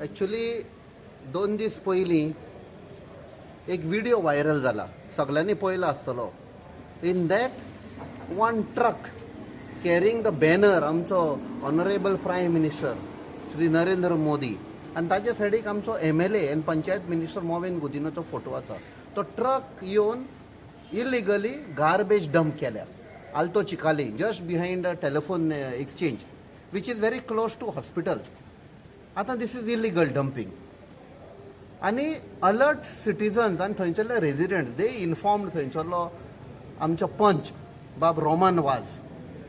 Actually 2 दीस पयलीं एक व्हिडिओ व्हायरल जाला, सगल्यांनी पळयला आसतलो. In that one truck carrying the banner आमचो honourable prime minister Shri Narendra Modi आनी ताच्या सायडीक आमचो MLA and panchayat minister Mauvin गुदिनोचो फोटो आसा. तो ट्रक येवन इलिगली गार्बेज डंप केल्या Alto Chicalim, just behind the telephone exchange, which is very close to hospital. आतां this is illegal dumping आनी अलर्ट सिटीजन्स आनी थंयसरले रेजिडंट्स दे इन्फॉर्म्ड थंयसरलो आमचो पंच बाब Roman Vaz.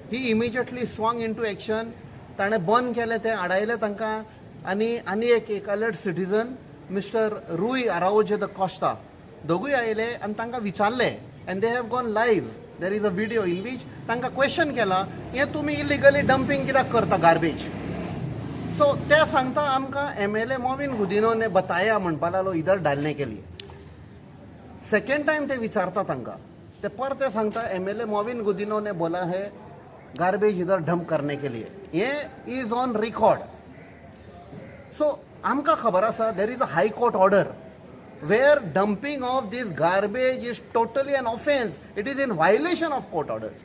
He immediately swung into action. ताणें बंद केलें तें, आडायलें तांकां. आनी आनी एक एक alert citizen mister Rui Araujo the Costa, दोगूय आयले आनी तांकां विचारलें and they have gone live. There is a video in which तांकां क्वेश्चन केलां, हें तुमी इलिगली डंपींग कित्याक करता गार्बेज? सो ते सांगता आमकां MLA Mauvin Godinho ने बताया म्हणपा लागलो इधर डालने के लिए. सेकंड टाइम ते विचारता तांकां, ते परते सांगता MLA Mauvin Godinho ने बोला है गार्बेज इधर डंप करने के लिए. हे is on record. सो आमकां खबर आसा there is a high court order where dumping of this garbage is totally an offence. It is in violation of court orders.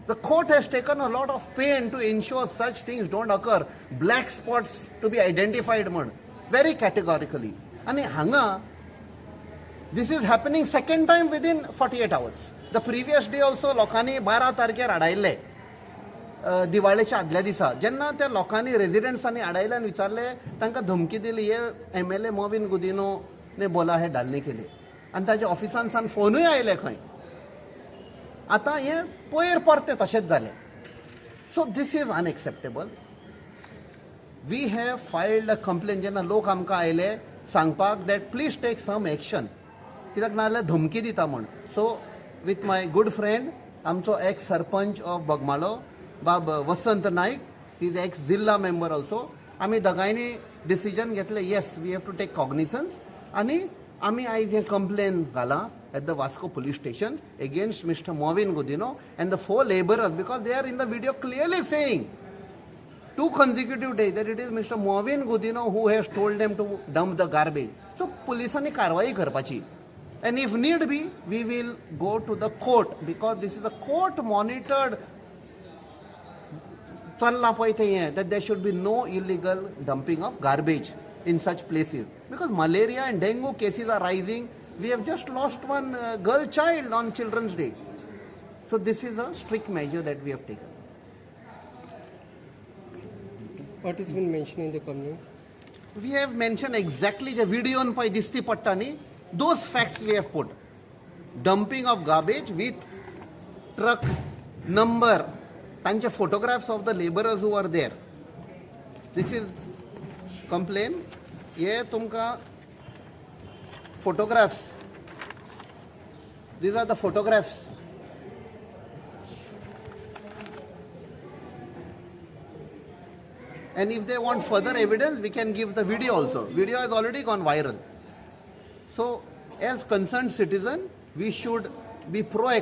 The court has taken a lot of pain to ensure such things don't occur. Black spots to be identified म्हण very categorically. आणि हांगा this is happening second time within 48 hours. The previous day also लोकांनी 12 तारखेर आडायल्ले, दिवाळेच्या आदल्या दिसा. जेन्ना त्या लोकांनी, रेजिडंट्सांनी आडायले आनी विचारले, तांकां धमकी दिली, हे MLA Mauvin Godinho ने बोला है डालने के लिए. आनी ताच्या ऑफिसान सान फोनूय आयले खंय. आतां हें पयर परतें तशेंच जालें. So this is unacceptable. We have filed a complain. जेन्ना लोक आमकां आयले सांगपाक that please take some action, कित्याक नाजाल्यार धमकी दिता म्हूण. So with my good friend, आमचो एक्स सरपंच ऑफ बोगमाळो बाब वसंत नाईक, is x जिल्हा मेंबर ऑल्सो, आमी दोगांयनी डिसिजन घेतलें, yes, we have to take cognizance. आनी आमी आयज हें complain घालां at the Vasco police station against Mr. Mauvin Godinho and the 4 labourers, because they are in the video clearly saying 2 consecutive days that it is Mr. Mauvin Godinho who has told them to dump the garbage. So पुलिसांनी कारवाई करपाची and if need be, we will go to the court, because this is a court monitored चल्लां पळय तें हें, that there should be no illegal dumping of garbage in such places, because malaria and dengue cases are rising. We have just lost one girl child on Children's Day. So this is a strict measure that we have taken. What has been mentioned in the complaint? We have mentioned exactly जे व्हिडिओन पळय दिसती पडटा न्ही, those facts we have put. Dumping of garbage with truck number, तांचे photographs of the labourers who are there. This is complain. हे तुमकां photographs, these are the photographs. And if they want further evidence, we can give the video also. Video has already gone viral. So, as concerned citizen, we should be proactive.